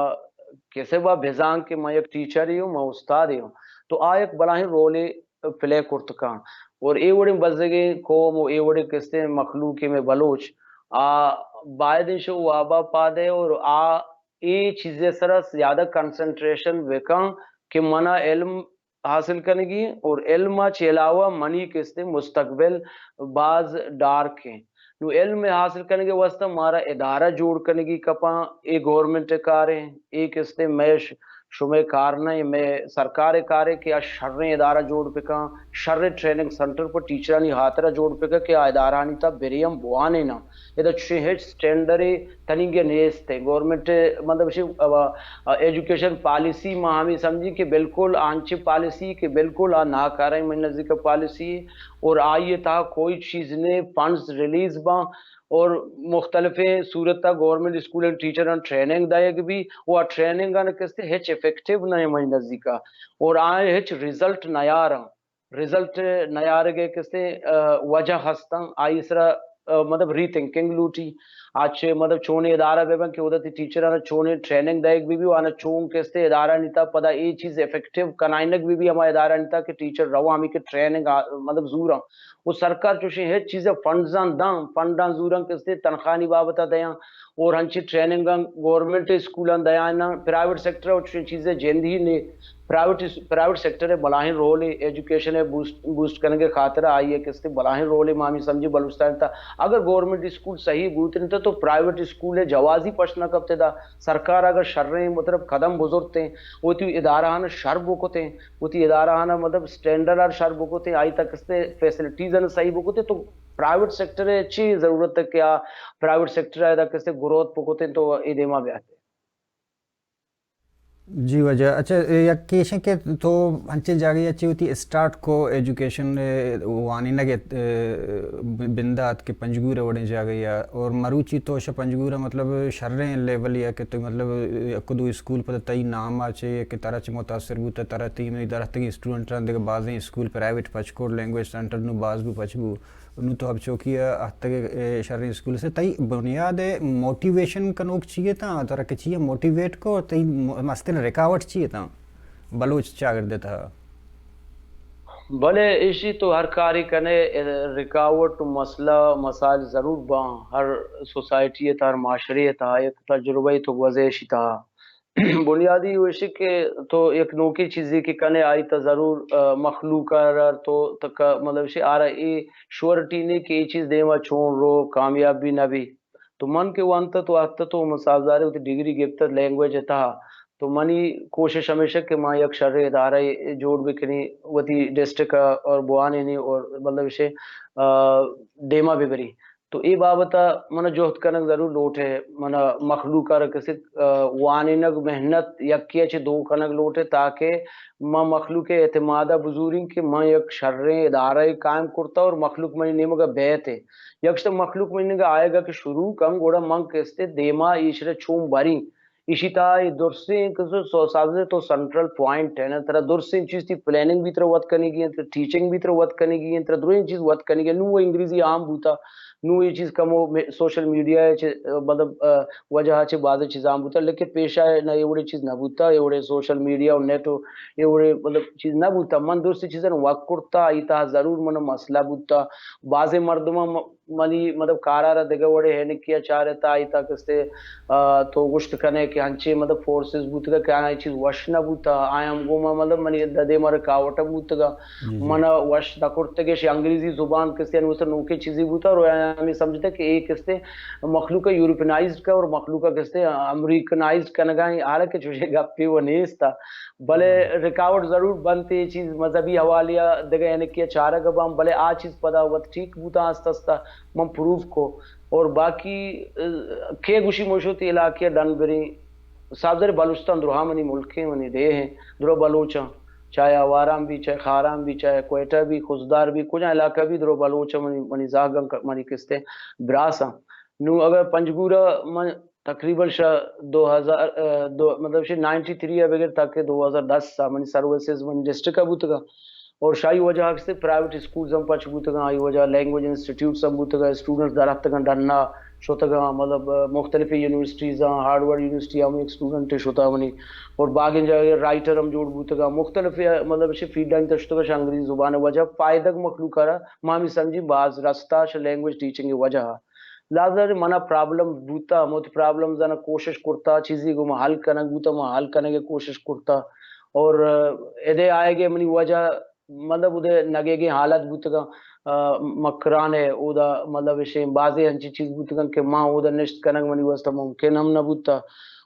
کسبا بزان کہ من یک ٹیچرے ہوں، من استادے ہوں، تو آ یک بلاہیں رولے پلے کرت کن۔ اور اے وڑیں بزگیں قوم و اے وڑیں کستیں مخلوق میں بلوچ، آ باید انشو وابا پادے اور آ اے چیزے سرا زیادہ کنسنٹریشن بکن کہ منا علم حاصل کنگی اور علم ء چہ علاوہ منی کستے مستقبل باز ڈارک ہیں۔ نو علم ء حاصل کنگے واسطہ مارا ادارہ جوڑ کنگی کپاں، اے گورنمنٹ ء کار ہیں، اے کستے میش شمئے کار نہ، مئے سرکار ءِ کار ءِ کہ آ شریں ادارہ جوڑ بکن، شریں ٹریننگ سنٹر پہ ٹیچرانی ہاترا جوڑ بکن کہ آ ادارہانی تہا برے ہم بوانیناں۔ ادا چشیں ہچ اسٹینڈرے تنیگہ نیست۔ گورنمنٹ مطلب ایشی ایجوکیشن پالیسی ما ہمیں سمجھی کہ بالکل آنچیں پالیسی کہ بالکل آ ناکارہ، منی نزدیک پالیسی، اور آئی تہا کوئی چیز نے، فنڈز ریلیز باں اور مختلفیں صورت گورنمنٹ اسکول ٹیچراں ٹریننگ دائگ بی، و آ ٹریننگ آن کستے ہچ افیکٹو نہ، منی نزدیک، اور آئیں ہچ رزلٹ نیاراں۔ رزلٹ نیارگ ءِ کسے، آ، وجہ ہستاں، آئی سرا، آ، مطلب ری تھنکنگ لوٹی۔ آ چہ مطلب چونیں ادارہ بہ بن کہ اودا تی ٹیچرانا چونیں ٹریننگ دائگ بہ بی، و آنا چون کسے ادارہانی تہا پدا اے چیز افیکٹو کنائینگ بہ بی، ہما ادارہانی تہا کہ ٹیچر رواں ہمیں کہ ٹریننگ آ، مطلب زوراں۔ و سرکار چوشیں ہچ چیز فنڈزاں داں، فنڈاں زوراں کسے تنخواہانی بابتا دیاں، اور ہنچیں ٹریننگاں گورنمنٹ اسکولاں دیاں، پرائیویٹ سیکٹر و چوشیں چیزیں جند ہی نے۔ پرائیویٹ اس-، پرائیویٹ سیکٹر ءِ بلاہیں رول ءِ ایجوکیشن ءِ بوسٹ، بوسٹ کنگ ءِ خاطر آئی ءِ کستے بلاہیں رول ءِ مامی سمجھی بلوچستان تا۔ اگر گورنمنٹ اسکول صحیح بوت انت تو پرائیویٹ اسکول ءِ جوازی پش نہ کپتے دا۔ سرکار اگر شریں مطلب قدم بزرتیں، وتی ادارہان شر بکتیں، وتی ادارہان مطلب اسٹینڈرڈ شر بکتیں، آئی تا کستے فیسلٹیز ان صحیح بکتیں تو پرائیویٹ سیکٹر ءِ چی ضرورت ہے کہ آ پرائیویٹ سیکٹر ءِ دا کستے گروتھ بکتیں تو اے دیما بیاتے۔ جی واجہ، اچھا، اے یک کیشن کہ تو انچیں جاگہے ءَ چہ وتی اسٹارٹ کو ایجوکیشن، اے، وانینگ ءِ، اے، ب-، بندات کہ پنجگور ءِ وڑیں جاگہے ءَ، اور مروچی تو شہ پنجگور ءَ مطلب شریں لیولے ءَ کہ تو مطلب یک دو اسکول پدا تئی نام ءَ چہ کہ ترا چہ متاثر بوتہ، ترا تئی منی دراتکگیں اسٹوڈنٹاں دگہ بازیں اسکول پرائیویٹ پچکور لینگویج سینٹر نوں باز بو پچ بو۔ نوں تو ہب چوکی ءَ اتکگ ئے شریں اسکول سے، تئی بنیاد ءِ موٹیویشن کنوک چی اتاں؟ ترا کہ چی ءَ موٹیویٹ کو، تئی م-، مستریں رکاوٹ چی اتاں بلوچ چاگرد ءِ تہا؟ بلے ایشی تو ہر کاری کنے، رکاوٹ و مسئلہ مسائل ضرور باں، ہر سوسائٹی ءِ تہا، ہر معاشرے ءِ تہا، یک تجربہ ءَ تو گوزے ایشی تہا۔ بنیادی ایشی کہ تو یک نوکیں چیزے کہ کنے آئی تا ضرور، آ، مخلوق ءَ را تو تک مطلب ایشی آرا اے شورٹی نے کہ اے چیز دیما چون رو کامیاب بھی نہ بھی۔ تو من کہ وانتا تو آتا تو من سازدارے وتی ڈگری گپتا لینگویج ءِ تہا۔ تو منی کوشش ہمیشہ کہ ما یک شریں ادارہ جوڑ بکنی وتی ڈسٹرکٹ ءَ اور بوانینی اور مطلب ایشی، آ، دیما ببری۔ تو اے بابت ءَ من جہد کنگ ضرور لوٹ ہے، من مخلوق ءَ را کسے، آ، وانینگ محنت یکے ءَ چہ دو کنگ لوٹ ہے تاکہ من مخلوق ءِ اعتماد ءَ بزوریں کہ من یک شریں ادارہ ءَ قائم کرتا اور مخلوق منی نیمگ ءَ بیت ہے۔ یکشت مخلوق منی نیمگ ءَ آیگ ءَ کہ شروع کن گڑا من کستے دیما ایشرا چون بریں۔ ایشی تہا اے درسیں کہ سو-، سو-، سبزے تو سینٹرل پوائنٹ ہے نا، ترا درسیں چیز تی پلاننگ بھی ترا وت کنگی انت، ٹیچنگ بھی ترا وت کنگی انت، ترا دریں چیز وت کنگی انت۔ نوں وہ انگریزی عام بوتا، نوں یہ چیز کمو می-، سوشل میڈیا ہے چے، مطلب، آ، وجہ چے بعض چیز عام بوتا، لیکن پیشہ ہے نہ، یہ وڑے چیز نہ بوتا، یہ وڑے سوشل میڈیا اور نیٹ و یہ وڑے مطلب چیز نہ بوتا۔ من درستی چیزاں وقت کرتا، ای تہا ضرور من مسئلہ بوتا۔ بعض مردم منی مطلب کارا را دگہ وڑے ہینکی ءَ چارتا، آئی تا کستے، آ، تو گوشت کنے کہ انچیں مطلب فورسز بوتگا کہ آیاں اے چیز وش نہ بوتا، آیاں ہم گوما مطلب منی ددے ما رکاوٹ بوتگا، جی، جی۔ من وش نہ کرتگش۔ انگریزی زبان کستے انوسا نوکیں چیزی بوتا اور آیاں ہمیں سمجھتا کہ اے کستے مخلوق یورپنائزڈ کا اور مخلوق کستے امریکنائزڈ کنگا ہیں، حالانکہ چوشے گپے وہ نیستا۔ بلے ہم۔ رکاوٹ ضرور بنت، اے چیز مذہبی حوالے ءَ دگہ اینکے ءَ چارگ ءَ باں، بلے آ چیز پدا وت ٹھیک بوتاں آستہ آستہ من پروف کو۔ اور باقی، اه، کے گوشی موشو تی علاقے ءَ ڈن بریں، صاحب زر بلوچستان درہا منی ملکیں، منی ڈیہ ہیں، درو بلوچاں، چاہے آواران بھی، چاہے خاران بھی، چاہے کوئٹہ بھی، خضدار بھی، کجا علاقہ بھی درو بلوچاں، منی، منی زاگاں، منی کستے براساں۔ نوں اگر پنجگور ءَ من تقریباً شہ دو ہزار، اه، دو، مطلب شہ نائنٹی تھری ءَ بگر تاکہ دو ہزار دس ءَ منی سروسز منی ڈسٹرکٹ ءَ بوتگا اور شاہی وجہ کستے پرائیویٹ اسکولز ہم پچ بوتگا، آئی وجہ لینگویج انسٹیٹیوٹس ہم بوتگا، اسٹوڈنٹس دراتکاں ڈنا شتگا، مطلب، اه، مختلف یونیورسٹیز ہاں، ہارورڈ یونیورسٹی ہم ایک اسٹوڈنٹ شتا منی اور باگیں جاگہ رائٹر ہم جوڑ بوتگا، مختلف، اه، مطلب شہ فیلڈاں تشتگا شہ انگریزی زبان وجہ فائدگ مخلوق ءَ را ما ہمیں سمجھی باز رستا شہ لینگویج ٹیچنگ وجہ۔ لہذا منا پرابلم بوتا، من وتی پرابلمز آنا کوشش کرتا، چیزی گو ما حل کنگ بوتا، ما حل کنگ کوشش کرتا۔ اور، اه، ادے آئیگے منی وجہ، مطلب، ادے نگیگیں حالت بوتگا، اه، مکران ہے، اودا، مطلب، اشیں بازیں انچی چیز بوتگا کہ ما اودا نشت کنگ منی واسطہ ممکن ہم نہ بوتا۔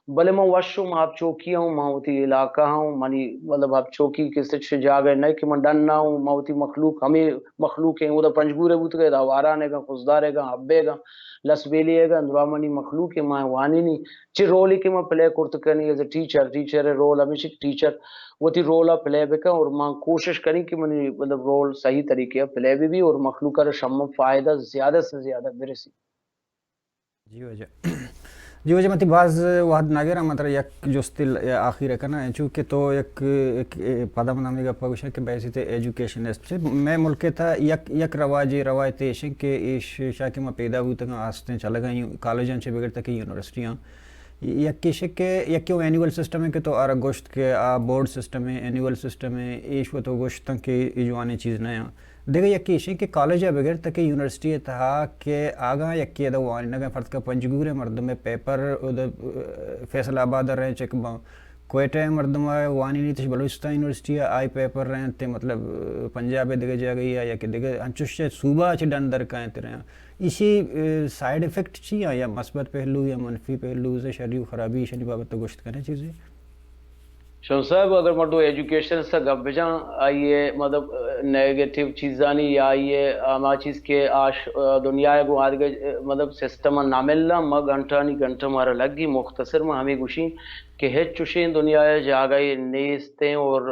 بلے من وش اوں، من ہب چوکی اوں، من وتی علاقہ اوں، منی مطلب ہب چوکی کسے چشیں جاگہ نہ کہ من ڈن نہ اوں، من وتی مخلوق ہمے مخلوق ایں، اودا پنجگور ء بوتگ ء، ادا واران ء گاں، خضدار ء گاں، ہب ء گاں، لسبیلی ء گاں، درا منی مخلوق ایں، من وانینی چہ رولے کہ من پلے کرت کنی ایز اے ٹیچر، ٹیچر ء رول ہمیش کہ ٹیچر وتی رول ء پلے بکن اور من کوشش کنی کہ منی مطلب رول صحیح طریقے ء پلے بہ بی اور مخلوق ء را شمم فائدہ زیادہ سے زیادہ برسی۔ جی واجہ۔ جی واجہ، من تئی باز وہد نہ گراں، من ترا یک جستے ل-، آخیر ء کناں، انچو کہ تو یک، یک پدا من ہمے گپ ء گوشاں کہ بحیثیت ایجوکیشنسٹ چہ مئے ملک ء تھا یک، یک رواجے، روایتے ایش انت کہ ایش شا کہ ما پیدا بوتگاں، آستیں چلگاں، یو-، کالجاں چہ بگر تک یونیورسٹیاں۔ یکے ایش کہ یکے او اینوئل سسٹم انت کہ تو آرا گوشت کہ آ بورڈ سسٹم انت، اینوئل سسٹم انت، ایش و تو گوشتن کہ اے جوانیں چیز نہ انت۔ دگہ یکے ایش انت کہ کالج ء بگر تک یونیورسٹی ء تہا کہ آگاں یکے ادا وانینگ ء فرض کہ پنجگور ء مردم ء پیپر ادا، فیصل آباد ء رہیں چک باں، کوئٹہ ء مردم ء وانینیتش بلوچستان یونیورسٹی ء آئی پیپر رہیں تے مطلب پنجاب ء دگہ جاگہی ء یا کہ دگہ انچش ء صوبہ ء چہ ڈن در کاینت رہیں۔ ایشی، اے، سائیڈ افیکٹ چی آں یا مثبت پہلو یا منفی پہلو، شری و خرابی ایشانی بابت تو گوشت کنے چیزے؟ شمس صاحب، اگر مردم ایجوکیشن سے گپ بجان، آئیے مطلب، اے، نیگیٹو چیزانی یا آئیے ہما چیز کہ آش، اے، دنیا کو آدگہ، اے، مطلب سسٹم نہ ملنا، ما گھنٹہ نی گھنٹہ مارا لگی، مختصر ما ہمیں گوشیں کہ ہچ چوشیں دنیا ء جاگہ نیست ہیں اور،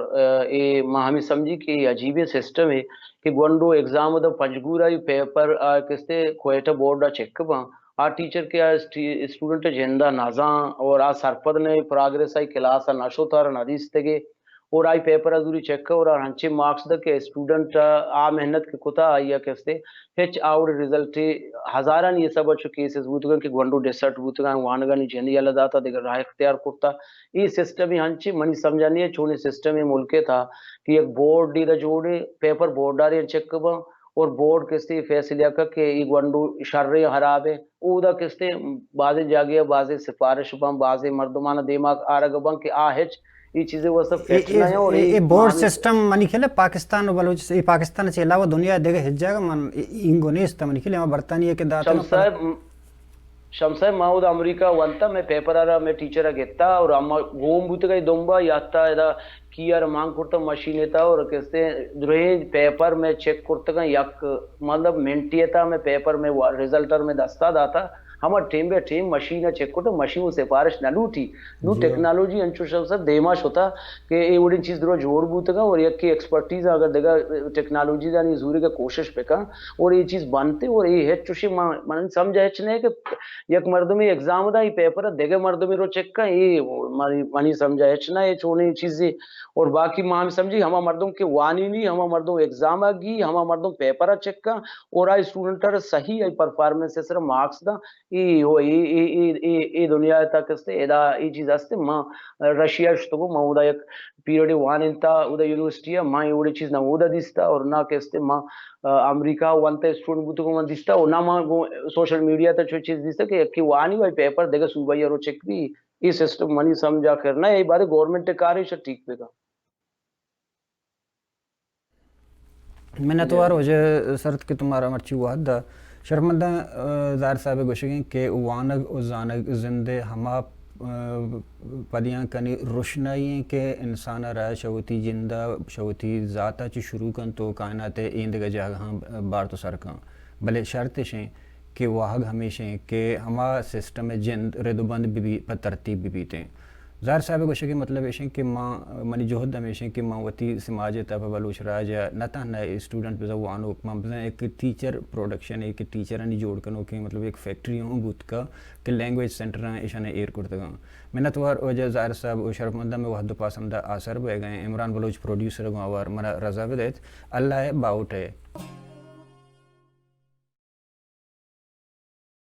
اے، ما ہمیں سمجھی کہ یہ عجیبیں سسٹم ہے کہ گونڈو ایگزام دا پنجگور آئی پیپر آ کستے کوئٹہ بورڈ آ چیک باں۔ آ ٹیچر کہ آ اسٹی-، اسٹوڈنٹ جندا نزاں اور آ سرپد نے پراگریس آئی کلاس آ نشو تار نہ دیستگے اور آئی پیپر آ زوری چیک اور آ ہنچے مارکس دا کہ اسٹوڈنٹ آ محنت کہ کتا آئی آ کستے ہچ آ وڑیں رزلٹے ہزارانی حساب ء چو کیسز بوتگاں کہ گونڈو ڈسرٹ بوتگاں، وانگانی جند یلہ داتا، دگہ راہ اختیار کرتا۔ اے سسٹم ہنچیں منی سمجھانی ہے، چونیں سسٹم ملک ء تھا کہ یک بورڈ دیدا جوڑے، پیپر بورڈ آرے چیک باں اور بورڈ کستے فیصلہ کا کہ اے گونڈو شر ہے، خراب ہے، اودا کستے بازیں جاگہ ء بازیں سفارش باں، بازیں مردمان دیما آرگ باں کہ آ ہچ اے چیزے واسطہ اے، فٹ اے، نہ ہیں اور اے، اے، اے بورڈ معنی سسٹم منی خیال ہے پاکستان و بلوچ، اے پاکستان سے علاوہ دنیا دگہ ہچ جگہ من اے، اینگو نیست منی خیال ہے، ہما برطانیہ کے داتا شمس صاحب، شمس صاحب، ما اودا امریکہ ونتا، میں پیپر آرا میں ٹیچر گتا اور اما گوم بوتگا دمبا یاتا ادا کیار مان کرتا مشین تا اور کستے درہیں پیپر میں چیک کرتگا یک مطلب منٹی تا میں پیپر میں وا-، رزلٹر میں دستا داتا۔ ہما ٹیم بہ ٹیم مشین ء چیک کت، مشین و سفارش نہ لوٹی۔ نوں جی ہاں۔ ٹیکنالوجی انچو شخص دیما شتا کہ اے وڑیں چیز درو جوڑ بوتگاں اور یکے ایکسپرٹیز اگر دگہ ٹیکنالوجی دانی زوری کا کوشش بکن اور اے چیز بنتے اور اے ہچ چوشی ما-، من سمجھا ہچ نہیں کہ یک مردمی ایگزام دا، ای پیپر دگہ مردمی رو چیک کن، اے منی، منی سمجھا ہچ نہ، اے چونیں چیزے۔ اور باقی ما ہم سمجھی ہما مردم کہ وانی نہیں، ہما مردم ایگزام گی، ہما مردم پیپر چیک کن اور آئی اسٹوڈنٹ صحیح آئی پرفارمنس سر مارکس دا۔ اے ہو، اے، اے، اے، اے، اے دنیا ء تک است، ادا اے چیز است۔ ما رشیا شتگو، ما اودا یک پیریڈ وانینتا، اودا یونیورسٹی ء، ما اے وڑیں چیز نہ اودا دیستا اور نہ کہ است ما، آ، امریکہ ونتا اسٹوڈنٹ بوتگو من دیستا اور نہ ما گو سوشل میڈیا تا چو چیز دیستا کہ یکی وانی وائی پیپر دگہ صوبہ ء رو چیک بی۔ اے سسٹم منی سمجھا خیر نہ، اے بارے گورنمنٹ کارے شا ٹھیک بگا۔ منتوار واجہ سرت کہ تو مارا مرچی وہد دا۔ شرمنداں، آ، زاہر صاحب گوشگیں کہ وانگ و زانگ زند ہما، آ، پدیاں کنی روشنائی ہیں کہ انسان را شوتی جندا، شوتی ذاتا چی شروع کن تو کائنات ایندگہ جاگہاں بارت و سر کن۔ بلے شرط اش ہیں کہ واہگ ہمیش ہیں کہ ہما سسٹم جند رد و بند ببی، پہ ترتیب ببیتیں۔ زاہر صاحب ء گوشگ ء مطلب ایش انت کہ ما، منی جہد ہمیش انت کہ ما وتی سماج ء تہ ء پہ بلوچ راج ء نہ تہنا اسٹوڈنٹ بزاں وانوک، ما بزاں یک ٹیچر پروڈکشن ء، یک ٹیچرانی جوڑ کنوکیں مطلب یک فیکٹری ہوں بوت کا کہ لینگویج سینٹراں ایشاں ایر کرتگاں۔ منتوار واجہ زاہر صاحب و شرفمنداں مئے وہد و پاس ہمدا آسر بئیگ ء انت۔ عمران بلوچ پروڈیوسر ء گوں آوار منا رضا بدئیت۔ اللہ ء باہوٹ ء۔